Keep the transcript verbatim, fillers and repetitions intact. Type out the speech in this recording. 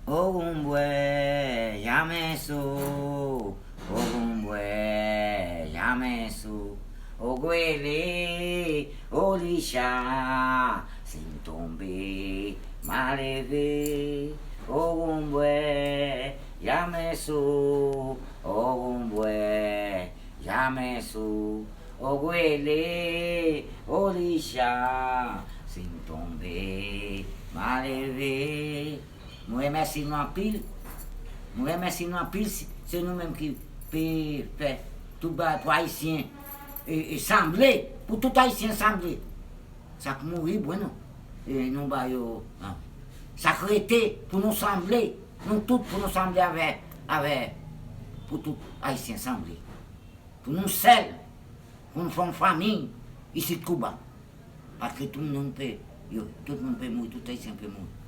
Ogunbwe, Yamesu, Ogunbwe, Yamesu, Ogwele, Olisha, si m tonbe, m a leve, Ogunbwe, Yamesu, Ogunbwe, Yamesu, Ogwele, Olisha, si m tonbe, m a leve. Mwen remèsye nou anpil. Mwen remèsye nou anpil. Se nou menm ki pe fè tout bagay pou Ayisyen e, e sanble, pou tout Ayisyen sanble. Sa k mouri, bwen nou. E nou ba yo. Sa k rete pou nou sanble. Nou tout pou nou sanble avè, avè, pou tout Ayisyen sanble. Pou nou sèl. Pou nou fè yon fanmi isit Kiba. Paske tout moun pe, yo, tout moun pe mouri, tout Ayisyen pe mouri.